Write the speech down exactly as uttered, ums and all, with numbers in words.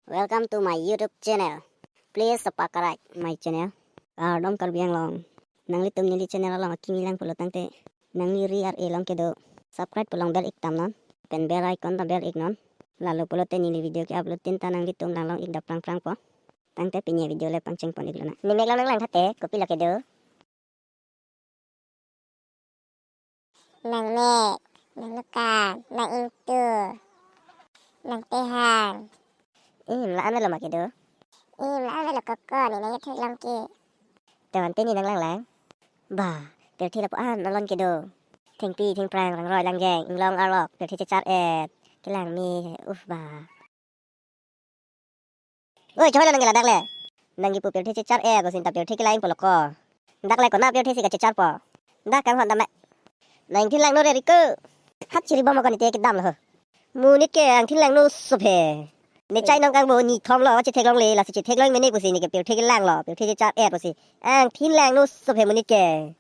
Welcome to my YouTube channel. Please subscribe my channel. Kardom Karbi Anglong. Nanglitum neli channel along akimi lang pulo tangte, nangli ri ar-e along kedo subscribe pu along bell ik damnon. Pen bell icon ta bell iknon. Lalo pulote neli video ke-upload tin ta nanglitum lang along ik dap prang prangpo. Tangte pini video le pangcheng pon iklonang. Ne mek along nanglang thate, kopilo kedo? Nangmek, nanglukan, nang-ingtu, nangtehang. Im, la-an avelo ma kedo? Im, la-an avelo koko, ne nang-ethek long ke. Tevante ne nanglang lang. Ba, pirthe lapu-an alon kedo. Thengpi, thengphrang, langroi, langjeng, inglong arlok, pirthe chechar-et. Kelang me, uh ba. Oi, chehoi lo nang ke ladak le. Nang kipu pirthe chechar-et pusi ta pirthe kelang pulo ko. Dak le konat pirthe si kachecharpo? Dak kanghon dam me. Nang angthin langno re riko. Hat chiri bom ko nite kedam lo ho. Monit ke angthin langno sophe. Ne chai nong kangbo ni thom lo, chetheklongle, lasi chetheklong mene pusi ne ke pirthe kelang lo, pirthe chechar-et pusi. Angthin langno sophe monit ke.